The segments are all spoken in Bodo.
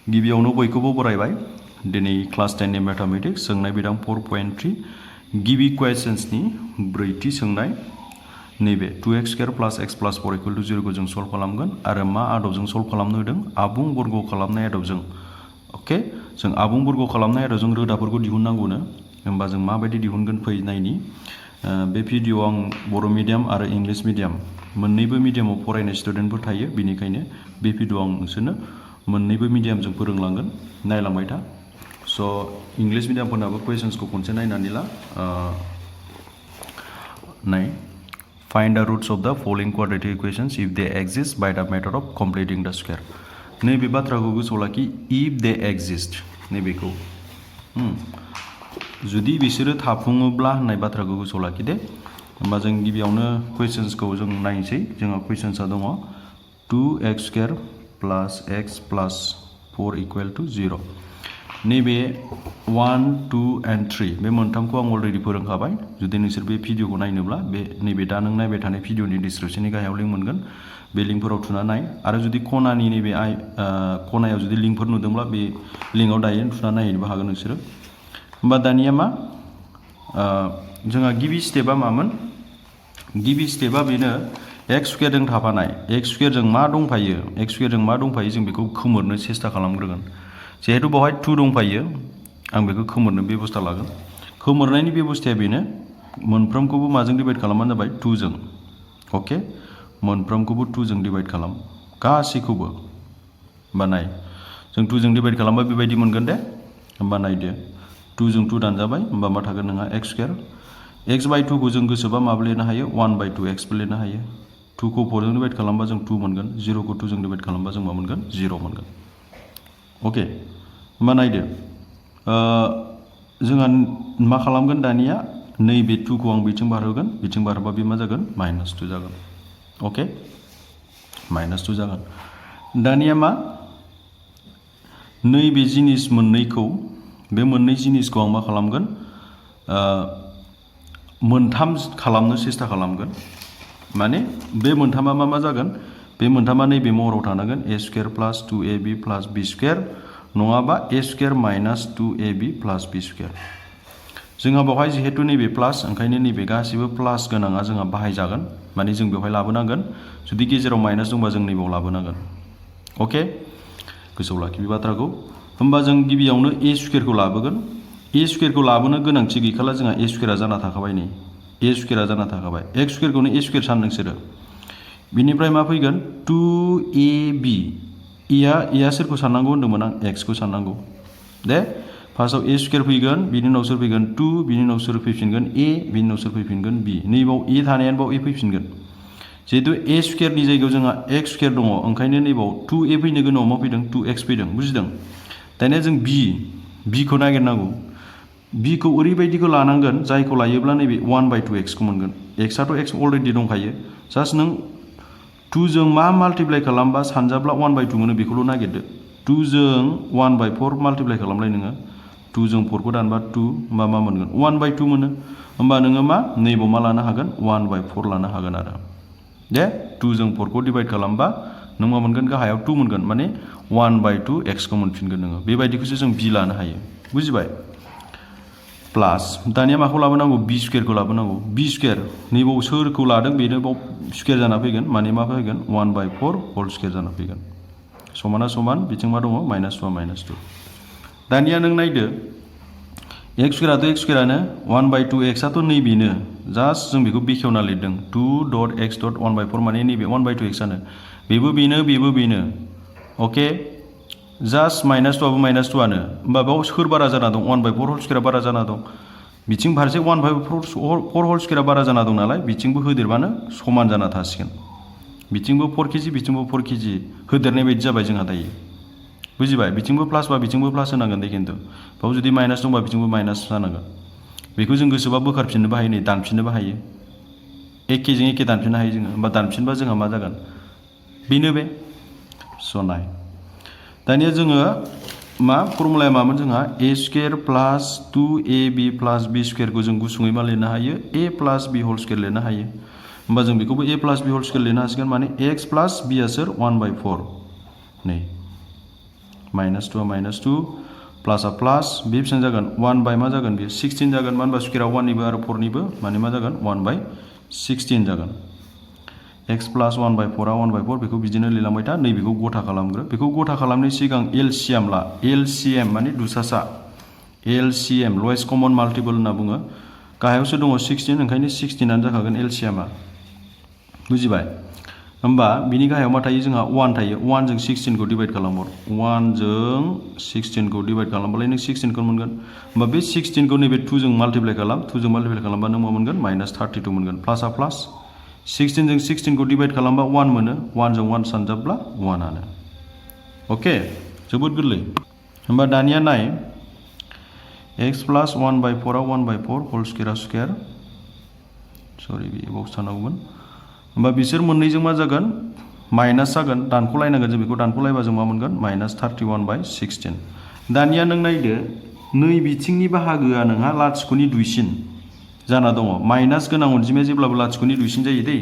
गिबियावनो बयखौबो बरायबाय दिनै क्लास 10 नि मैथमेटिक्स सोंनाय बिदां 4.3 गिबि क्वेश्चन्सनि ब्रैथि सोंनाय नैबे 2x² + x + 4 = 0 खौ जों सल्व खालामगोन आरो मा आदबजों सल्व खालामनो होदों आबुं बर्ग खालामनाय आदबजों ओके जों आबुं बर्ग खालामनाय आदबजों रोदाफोरखौ दिहुननांगौनो होमबा जों माबायदि दिहुनगोन फैनायनि बे भिडिअ आं बर' मिडियाम आरो इंलिश मिडियाम मोन्नैबो मिडियामाव फरायनाय स्टुडेन्टफोर थायो बेनिखायनो बे भिडिअ आं नोंसोरनो मोन्नैबो मिडियामजों फोरोंलांगोन नायलांबाय था स' इंलिश मिडियामफोरनाबो क्वेश्चन्सखौ खनसे नायनानै ला नाय find the roots of the following quadratic equations if they exist by the method of completing the square नैबे बाथ्राखौ गोसोआव लाखि if they exist नैबेखौ जुदि बिसोरो थाफुङोब्ला होननाय बाथ्राखौ गोसोआव लाखि दे होमबा जों गिबियावनो क्वेश्चन्सखौ जों नायनोसै जोंहा क्वेश्चन्सआ दङ 2x² + x + 4 = 0 नैबे 1, 2 and 3 बे मोनथामखौ आं अलरेडि फोरोंखाबाय जुदि नोंसोर बे भिडिअखौ नायनोब्ला बे नैबे दा नों नायबाय थानाय भिडिअनि डिसक्रिपशननि गाहायाव लिंक मोनगोन बे लिंकफोराव थुना नाय आरो जुदि खनानि नैबे खनायाव जुदि लिंकफोर नुदोंब्ला बे लिंकआव दायो थुना नायनोबो हागोन नोंसोरो होमबा दानिया मा जोंहा गिबि स्टेपआ मामोन गिबि स्टेपआ बेनो x² जों थाफानाय x² जों मा दंफायो x² जों मा दंफायो जों बेखौ खोमोरनो सेस्था खालामग्रोगोन जिहेतु बेवहाय 2 दंफायो आं बेखौ खोमोरनो बेबस्था लागोन खोमोरनायनि बेबस्थाया बेनो मोनफ्रोमखौबो माजों डिभाइड खालामबानो जाबाय 2 जों ओके मोनफ्रोमखौबो 2 जों डिभाइड खालाम गासैखौबो होमबा नाय जों 2 जों डिभाइड खालामबा बेबायदि मोनगोन दे होमबा नायदो 2 जों 2 दानजाबाय होमबा मा थागोन नोंहा x² x/2 खौ जों गोसोबा माबा लिरनो हायो 1/2 x बो लिरनो हायो 2 खौ 4 जों डिभाइड खालामबा जों 2 मोनगोन 0 खौ 2 जों डिभाइड खालामबा जों मा मोनगोन 0 मोनगोन ओके होमबा नायदो जोंहा मा खालामगोन दानिया नैबे 2 खौ आं बिथिं बारहोगोन बिथिं बारहोबा बे मा जागोन -2 जागोन ओके -2 जागोन दानिया मा नैबे जिनिस मोननैखौ बे मोननै जिनिसखौ आं मा खालामगोन मोनथाम खालामनो सेस्था खालामगोन माने बे मोनथामा मा जागोन बे मोनथामा नैबे महराव थानांगोन a² + 2ab + b² नङाबा a² - 2ab + b²। जोंहा बेवहाय जिहेतु नैबे प्लास ओंखायनो नैबे गासिबो प्लास गोनाङा जोंहा बाहायजागोन माने जों बेवहाय लाबोनांगोन जुदि गेजेराव माइनास दंबा जों नैबेयाव लाबोनांगोन ओके गोसोआव लाखि बे बाथ्राखौ होमबा जों गिबियावनो a² खौ लाबोगोन a² खौ लाबोनो गोनांथि गैखाला जोंहा a² जाना थाखाबाय नै a² जाना थाखाबाय x² खौनो a² सान नोंसोरो बिनिफ्राय मा फैगोन 2ab a सोरखौ साननांगौ होन्दोंमोन आं x खौ साननांगौ दे फार्स्टआव a² फैगोन बिनि उनाव सोर फैगोन 2 बिनि उनाव सोर फैफिनगोन a बिनि उनाव सोर फैफिनगोन b नैबाव a थानायानो बाव a फैफिनगोन जिहेतु a² नि जायगायाव जोंहा x² दङ ओंखायनो नैबाव 2a फैनो गोनाङाव मा फैदों 2x फैदों बुजिदों दानिया जों b खौ नागिरनांगौ b खौ ओरैबायदिखौ लानांगोन जायखौ लायोब्ला नैबे 1/2 x खौ मोनगोन x आथ' x अलरेडि दंखायो जास्ट नों 2 जों मा माल्टिप्लाइ खालामबा सानजाब्ला 1/2 मोनो बेखौल' नागिरदो 2 जों 1/4 माल्टिप्लाइ खालामलाय नोङो 2 जों 4 खौ दानबा 2 मा मोनगोन 1/2 मोनो होमबा नोङो मा नैबाव मा लानो हागोन 1/4 लानो हागोन आरो दे 2 जों 4 खौ डिभाइड खालामबा नों मा मोनगोन गाहायाव 2 मोनगोन माने 1/2 x खौ मोनफिनगोन नोङो बेबायदिखौसो जों b लानो हायो बुजिबाय प्लास दानिया माखौ लाबोनांगौ b² खौ लाबोनांगौ b² नैबाव सोरखौ लादों बेनो बाव स्कुवेर जाना फैगोन माने मा फैगोन 1/4 होल स्कुवेर जाना फैगोन समाना समान बिथिं मा दङ -2 दानिया नों नायदो x² आथ' x²आनो 1/2 x आथ' नैबेनो जास्ट जों बेखौ बेखेवना लिरदों 2.x.1/4 माने नैबे 1/2 x आनो बेबो बेनो अके जास्ट -2 आबो -2आनो होमबा बेयाव सोर बारा जाना दं 1/4 होल स्कुवेरा बारा जाना दं बिथिं फारसे 1/4 होल स्कुवेरा बारा जाना दं नालाय बिथिंबो होदेरबानो समान जाना थासिगोन बिथिंबो 4 केजि बिथिंबो 4 केजि होदेरनाय बायदि जाबाय जोंहा दायो बुजिबाय बिथिंबो प्लास बा बिथिंबो प्लास होनांगोन दे खिन्थु बाव जुदि माइनास दंबा बिथिंबो माइनास जानांगोन बेखौ जों गोसोबा बोखारफिननोबो हायो नै दानफिननोबो हायो एखेजों एखे दानफिननो हायो जोङो होमबा दानफिनबा जोंहा मा जागोन बेनो बे सनाय दानिया जोङो मा फर्मुलाया मामोन जोंहा a² + 2ab + b² खौ जों गुसुङै मा लिरनो हायो a + b होल स्कुवेर लिरनो हायो होमबा जों बेखौबो a + b होल स्कुवेर लिरनो हासिगोन माने x + b आ सोर 1/4 नै माइनास 2 माइनास 2 प्लासआ प्लास बे बेसेबां जागोन 1 बाय मा जागोन बेयो 16 जागोन मानो होनबा स्क्वायरआ 1 निबो आरो 4 निबो माने मा जागोन 1 बाय 16 जागोन x प्लास 1 बाय 4 आ 1 बाय 4 बेखौ बिदिनो लिरलांबाय था नैबेखौ गथा खालामग्रो बेखौ गथा खालामनायनि सिगां एलसीएम ला एलसीएम माने दुसासा एलसीएम लवेस्ट कमन माल्टिपल होनना बुङो गाहायावसो दङ 16 ओंखायनो 16 आनो जाखागोन एलसीएमआ बुजिबाय होमबा बिनि गाहायाव मा थायो जोंहा 1 थायो 1 जों 16 खौ डिवाइड खालामहर 1 जों 16 खौ डिवाइड खालामबालाय नों 16 खौ मोनगोन होमबा बे 16 खौ नैबे 2 जों माल्टिप्लाय खालाम 2 जों माल्टिप्लाय खालामबा नों मा मोनगोन माइनास 32 मोनगोन प्लासआ प्लास 16 जों 16 खौ डिवाइड खालामबा 1 मोनो 1 जों 1 सानजाबब्ला 1 आनो अके जोबोद गोरलै होमबा दानिया नाय x प्लास 1 बाय 4 आ 1 बाय 4 होल स्क्वायर स्क्वायर सरि बे बक्स थानांगौमोन होमबा बिसोर मोननैजों मा जागोन माइनास जागोन दानख'लायनांगोन जों बेखौ दानख'लायबा जों मा मोनगोन माइनास 31 बाय 16 दानिया नों नायदो नै बिथिंनि बाहागोआ नोंहा लाथिख'नि दुइसिन जाना दङ माइनास गोनां अनजिमाया जेब्लाबो लाथिख'नि दुइसिन जायो दै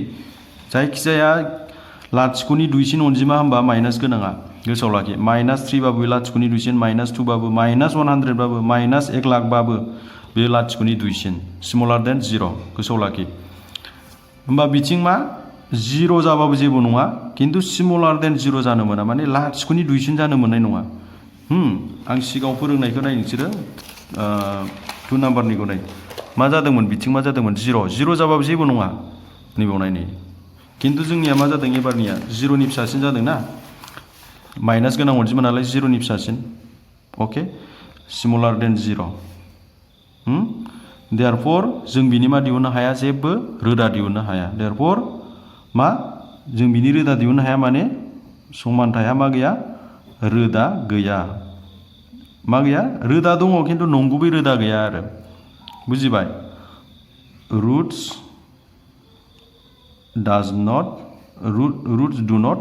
जायखिजाया लाथिख'नि दुइसिन अनजिमा होनबा माइनास गोनाङा गोसोआव लाखि माइनास 3 बाबो लाथिख'नि दुइसिन माइनास 2 बाबो माइनास 100 बाबो माइनास 1 लाख बाबो बे लाथिख'नि दुइसिन स्मलार देन 0 गोसोआव लाखि होमबा बिथिं मा 0 जाबाबो जेबो नङा किन्तु स्मलार देन 0 जानो मोना माने लाथिख'नि दुइसिन जानो मोननाय नङा आं सिगाङाव फोरोंनायखौ नाय नोंसोरो 2 नाम्बारनिखौ नाय मा जादोंमोन बिथिं मा जादोंमोन 0 जाबाबो जेबो नङा नैबाव नायनि किन्तु जोंनिया मा जादों एबारनिया 0 नि फिसासिन जादों ना माइनास गोनां अनजिमा नालाय 0 नि फिसासिन अके स्मलार देन 0 देयरफर जों बिनि मा दिहुननो हाया जेबो रोदा दिहुननो हाया देयरफर मा जों बिनि रोदा दिहुननो हाया माने समानथाया मा गैया रोदा गैया मा गैया रोदा दङ किन्तु नंगुबै रोदा गैया आरो बुजिबाय roots do not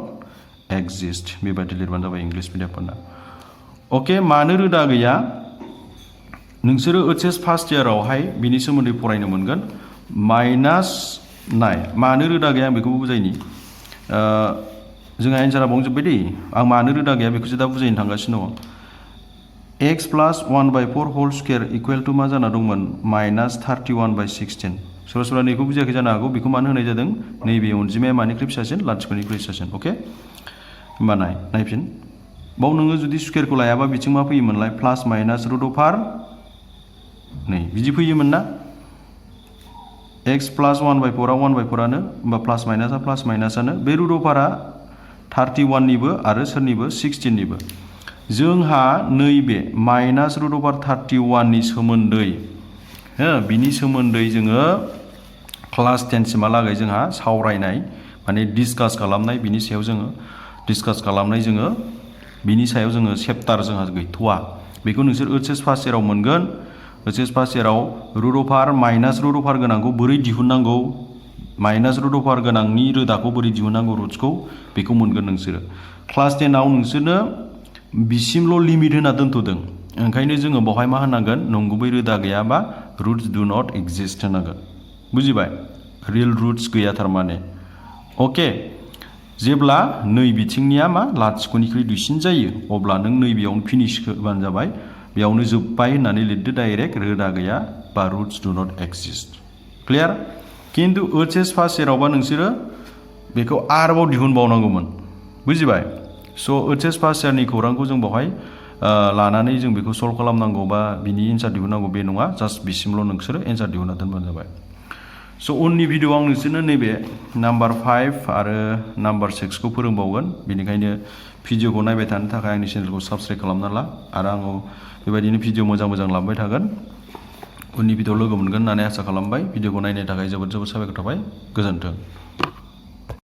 exist बेबायदि लिरबानो जाबाय इंलिश मिडियामफोरना अके मानो रोदा गैया नोंसोरो ओएचएस फार्स्ट इयारावहाय बिनि सोमोन्दै फरायनो मोनगोन माइनास नाय मानो रोदा गैया आं बेखौबो बुजायनि जोंहा एन्सारा बावजोब्बाय दै आं मानो रोदा गैया बेखौसो दा बुजायनो थांगासिनो दङ x प्लास 1 बाय 4 होल स्क्वायर इकुवेल टु मा जाना दंमोन माइनास 31 बाय 16 सोरबा सोरबा नैखौ बुजियाखै जानो हागौ बेखौ मानो होनाय जादों नैबे अनजिमाया मानिख्रुइ फिसासिन लाथिख'निख्रुइ फिसासिन अके होमबा नायफिन बाव नोङो जुदि स्क्वायरखौ लायाबा बिथिं मा फैयोमोनलाय प्लास माइनास रुट अभार नै बिदि फैयोमोन ना x प्लास 1 बाय 4 आ 1 बाय 4 आनो होमबा प्लास माइनासआनो बे रुट अभारा 31 निबो आरो सोरनिबो 16 निबो जोंहा नैबे माइनास रुट अभार 31 नि सोमोन्दै बिनि सोमोन्दै जोङो क्लास 10 सिमहालागै जोंहा सावरायनाय माने डिसकास खालामनाय बिनि सायाव जोङो डिसकास खालामनाय जोङो बिनि सायाव जोङो चेप्टार जोंहा गैथ'वा बेखौ नोंसोर ओएचएस फार्स्ट इयाराव मोनगोन ओएचएस फार्स्ट इयाराव रुट अभार माइनास रुट अभार गोनांखौ बोरै दिहुननांगौ माइनास रुट अभार गोनांनि रोदाखौ बोरै दिहुननांगौ रुट्सखौ बेखौ मोनगोन नोंसोरो क्लास 10 आव नोंसोरनो बिसिमल' लिमिट होना दोनथ'दों ओंखायनो जोङो बावहाय मा होनांगोन नंगुबै रोदा गैयाबा रुट्स डु नट एक्जिस्ट होनांगोन बुजिबाय रियेल रुट्स गैया थारमाने अके जेब्ला नै बिथिंनिया मा लाथिख'निख्रुइ दुइसिन जायो अब्ला नों नैबेयावनो फिनिश होबानो जाबाय बेयावनो जोब्बाय होननानै लिरदो डाइरेक्ट रोदा गैया बा roots do not exist clear किन्तु ओएचएस फार्स्ट इयारावबा नोंसोरो बेखौ आरोबाव दिहुनबावनांगौमोन बुजिबाय स' ओएचएस फार्स्ट इयारनि खौरांखौ जों बावहाय लानानै जों बेखौ सल्भ खालामनांगौ बा बिनि एन्सार दिहुननांगौ बे नङा जास्ट बिसिमल' नोंसोरो एन्सार दिहुनना दोनबानो जाबाय स' उननि भिडिअ'आव आं नोंसोरनो नैबे नाम्बार 5 आरो नाम्बार 6 खौ फोरोंबावगोन बेनिखायनो भिडिअ'खौ नायबाय थानो थाखाय आंनि चेनेलखौ साबस्क्राइब खालामना ला आरो आङो बेबायदिनो भिडिअ' मोजां लाबोबाय थागोन उननि भिडिअ'आव लोगो मोनगोन होननानै आसा खालामबाय भिडिअ'खौ नायनो थाखाय जोबोद साबायखर थाबाय गोजोन्थों